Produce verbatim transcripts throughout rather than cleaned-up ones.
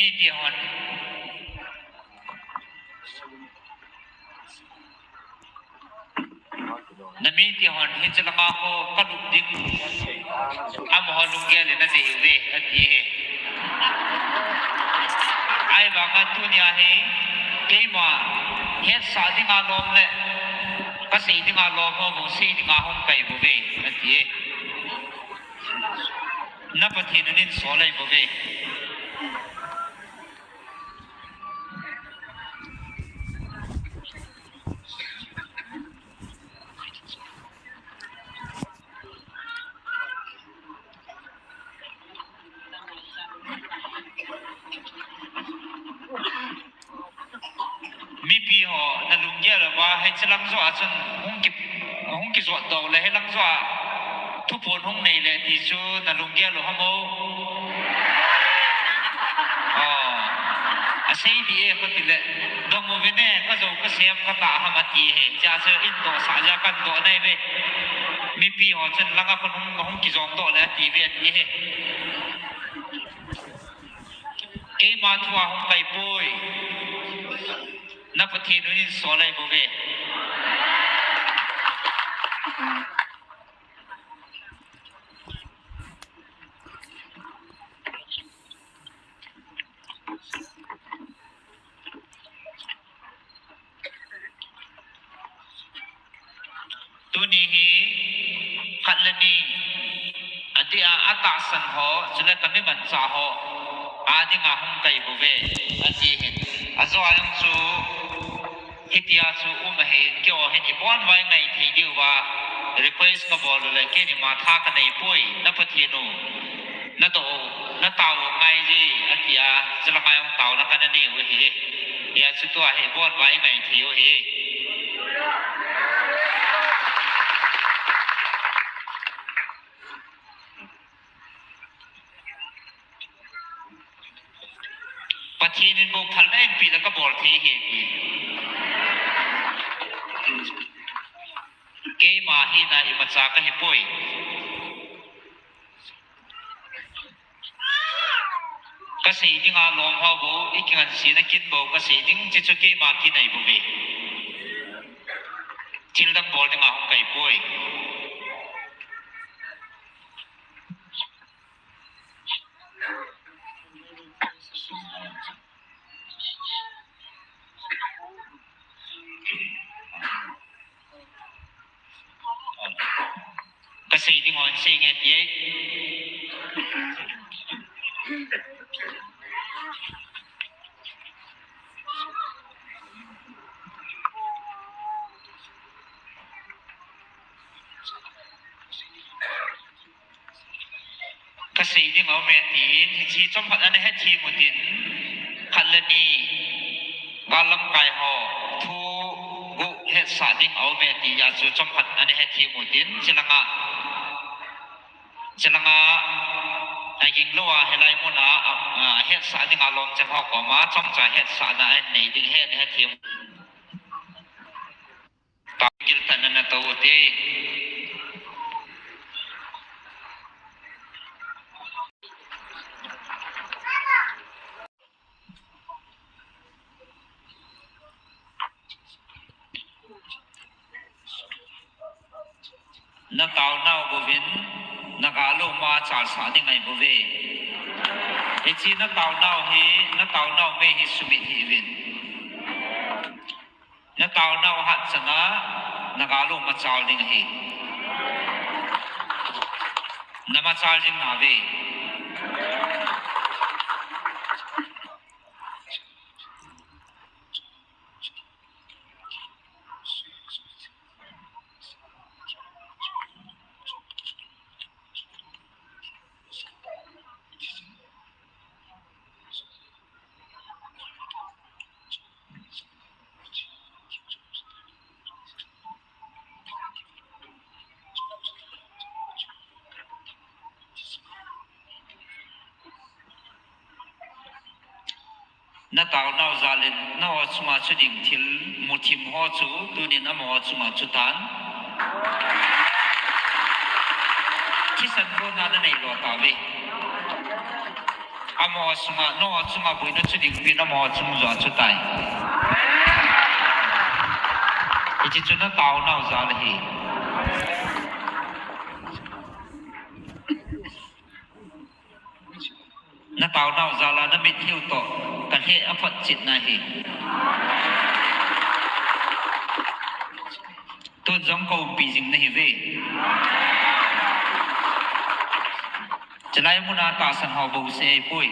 Mite hon, na mite hon hiche langa ho kalut ding, amaho lunggel in nadei uve, ati e. Ahivanga tunia hi keima hetsah dinga lom le kasei dinga lom ho bou sei dinga hung kai bouve, ati e. Na Pathen in einsol ahi bouve. Mipi ho, na lunggel uva, hiche lang joh a chun hung ki, hung kijot doh le, hilang joh a thuphon hung nei le ti chu na lunggel u ham o? O, asei ding e, kati le, dong uvin e, kajou kasem katah ham ati e. Chua chu in dohsah jeh a kahin doh nai uve. Mipi ho chun langa khun hung, hung kijong doh le ati uve ati e. Keima thua hung kai poi. Na Pathen in einsol ahi bouve. Tuni hi khat le ni adeh a atahsan ho, chule kami manchah ho adinga hung kai bouve, ati hin. Ajo a jong chu hitia chu um ahin, keiho hin ibon uva ingai thei diuva request kabol u le, keini ma tha kanei poi, na Pathen u, nadoh u, natao u ngai je, atia, chulanga jong taona kana nei u ahi. Hijeh chun tua hi ibon uva ingai thei u ahi. Pathen in bou phalna eipeh le kabol thei ahi. Keima hina imacha kahi poi. Kasei dinga lom ho bou, ikingansena kin bou kasei ding, hiche chu keima kin ahi bouve. Thildang bol dinga hung kai poi. Kasei ding hon sei nge ti e. Kasei ding aume tin, hiche chomkhat ana hethem utin, khat le ni, gal lamkai ho, thu guh hetsah ding aume tia chu chomkhat ana hethem utin, chulanga, chulanga, aging lou a, hilai muna, a, a, hetsah dinga lomchel ho koma, chomcha hetsahna anei ding hi ana hethem. Tao giltahna nato ute. Nataonau bouvin, nagalou ma chalsah ding ahi bouve. Hiche nataonau hi, nataonau mei hi sumit hih uvin. Nataonau hatchana, nagalou machal ding ahi. Namachal jing nauve. Nataonau jal in, nangho chunga chu ding thil muthim ho chu, tunin amaho chunga chu tan. Thisan kona nanei lou tauve. Amaho chunga, nangho chunga boina chu dingpin amaho chung joh chu tai. Hiche chu nataonau jal ahi. Nataonau jal a namitlhiu toh kalheh aphotchetna ahi. Tun jong kaumpi jing nahiuve. Chulai muna tahsan ho bouseh ahipoi.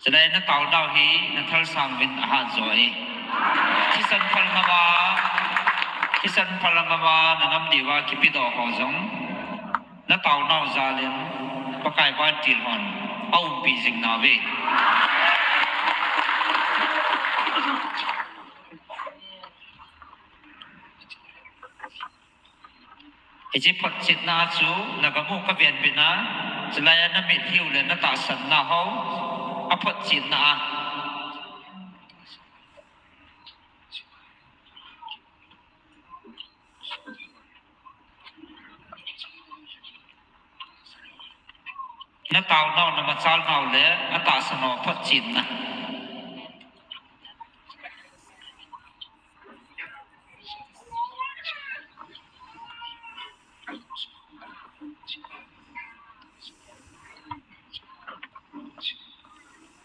Chulai nataonau hi nathal sang uvin ahat jo e. Thisan phal ngam a, thisan phal ngam a nanam diuva kipedoh ho jong nataonau jal in Pakai vantil hon aumpi jing nauve. Hiche photchetna chu nagam u kavenbit na, chulai a namitlhiu le natahsanna ho aphotchetna a. Nataonau, namachalnau le atahsanau photchetna.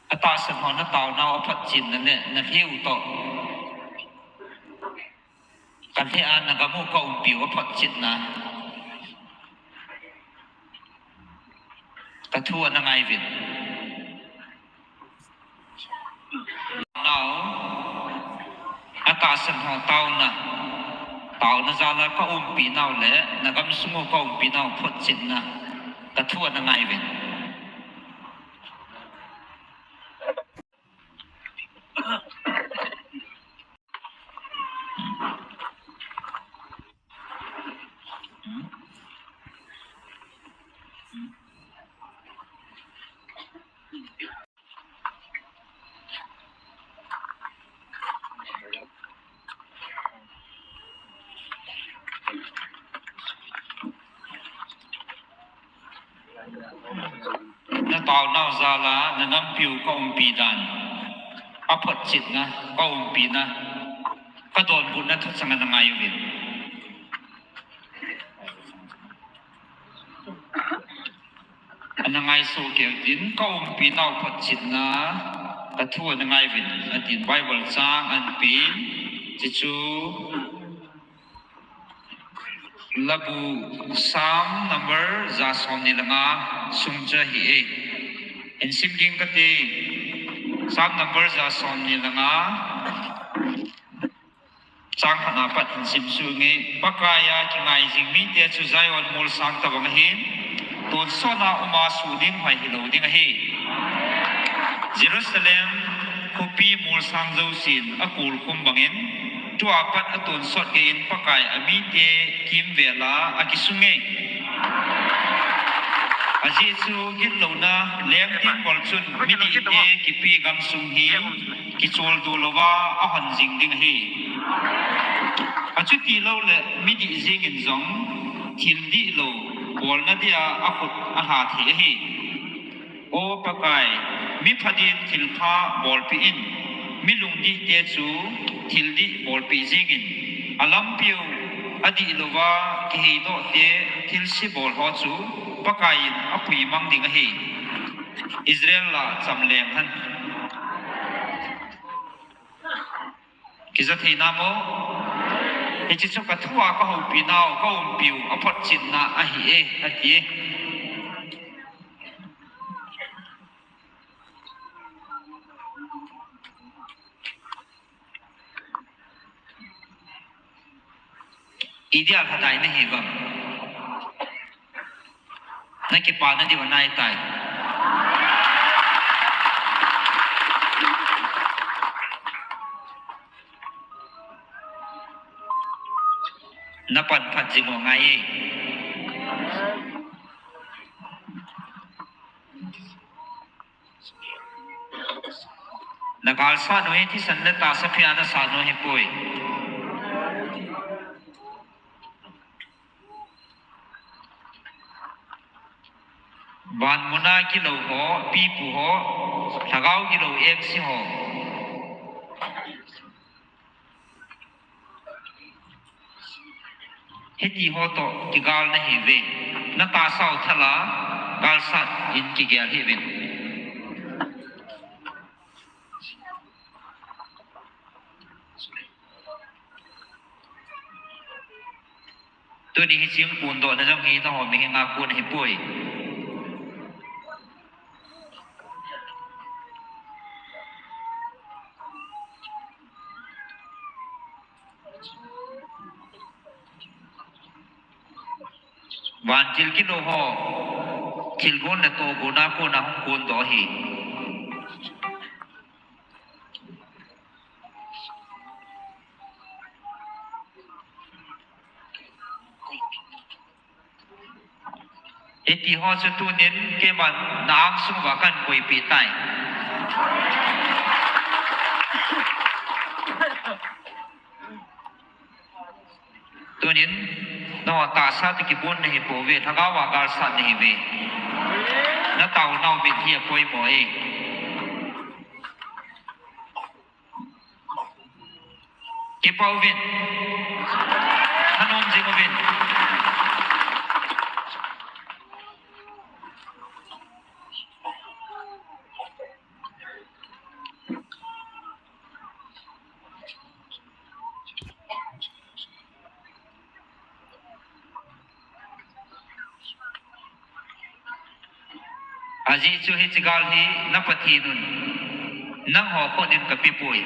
Atahsan ho nataonau aphotchetna le nalhiu toh kalheh a nagam u kaumpiu aphotchetna. Kathu ana ngaiuvin. Nau, atahsan ho taona, taona jal a kaumpinau le nagamsung u kaumpinau photchetna. Kathu ana ngaiuvin. Nataonau jal a nanampiu kaumpi dan, aphotchetna, kaumpina, kadonbutna thuchang ana ngaiuvin. Ana ngaisoh keiyu tin, kaumpinau photchetna, kathu ana ngaiuvin, atin Bible chang ahin pen, chuchu Labu Psalm number ja somni le nga sung chu ahi e. Hin sim ding kate, Psalm number ja somni le nga, chang khatna pat hin sim sunge. Pakaiya kingai jing mite chu Zion molsang tobang ahin, tonsot a uma suh ding hoi hilou ding ahi. Jerusalem khopi molsang jousen akulkhum bangin, tua pat atonsot geiyin Pakai amite kimvel a akisunge. Ajeh chu gitlouna lengding bol chun midihte kipe gamsung hi kicholdo louva ahon jing ding ahi. Achuti louleh midih jengin jong thil dihlou bolna dia akhut alha thei ahi. O Pakai, mipha din thilpha bolpeh in, mi lungdihte chu thil dih bolpeh jengin, alampiu adihlouva kiheidohte thilse bol ho chu Pakaiyin apuimang ding ahi. Israel la cham leng hen. Kija thei namo? Hiche chu kathu a kahoupinau, kaumpiu aphotchetna ahi e, ati e. Idia lhadai nahi vem? Nakipana diu anaitai. pan phat jing u ngai e. Na galsat u hi thisan le tahsa phei a na sat u ahipoi. Van muna gilou ho, pipu ho, lhagao gilou engse ho. Hiti ho toh kigal nahiuve. Na tahsa u thal a galsat in kigel hih uvin. Tuni hiche a kondohna jong hi nangho mihem a kon ahipoi. Vantil gilou ho, thilgon le tohgon a kona hung kondoh ahi. Hiti ho chu tunin keiman na angsung uva kahin koipeh tai. Tunin, nangho tahsa toh kibon nahipouve, lhagao a galsat nahiuve. Na taonau mitlhi apoimo e. Kipah uvin. Thanom jing uvin. Ajeh chu hiche gal hi na Pathen un nangho khut in kapeh poi.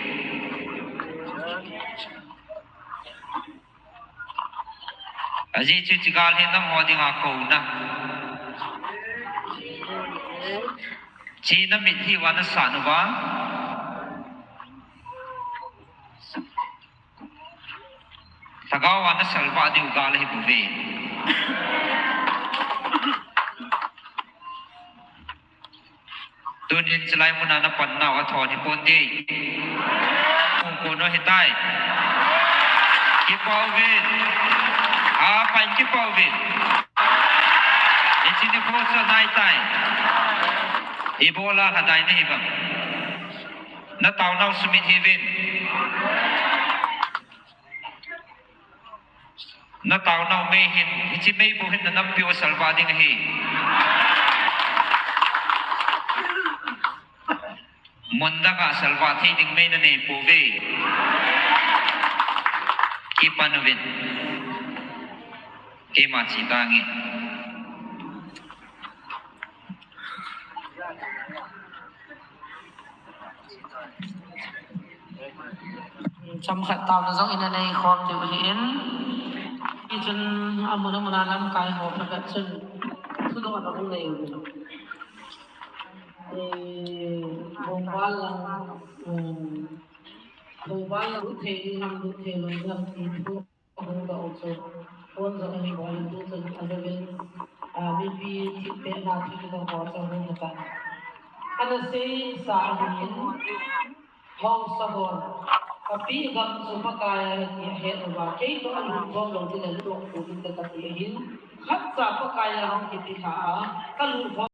Ajeh chu hiche gal hi nangho dinga kouna, hiche na mitlhi uva na sat uva, lhagao a na salvah diu gal ahibouve. Tunin chulai muna na pan nau athon hipon te. Hung kon u ahitai. Kipah uvin. Apan kipah uvin. Hiche nikho chu anaitai. Ibola lhadai nahi vang. Na taonau sumit hih uvin. Na taonau mei hin, hiche meibu hin na nampiu a salvah ding ahi. Mun danga salvah thei ding mei nanei pouve. Kipan uvin. Keima che tange. Chomkhat taona jong ina nei khom diu ahin. Hichun amun amun a lamkai ho phabep chun thudohna hung nei uve. Eh, Bongval lang, um, Bongval lang lut thei ding ham, lut thei lou ding ham ti thu. Ahung doh u chu, phone jong ahin bol in, tuchun ajouvin, ah, mipi thilpeh na thil ding ho chu ahung hitan. Ana seisa ahin, haosa hon, kapi gam chu Pakai ahi ti ahet uva, kei toh alut khom lou ding le lut khom ding le kati ahin, khatcha Pakai a hung kiti lha a, kalut khom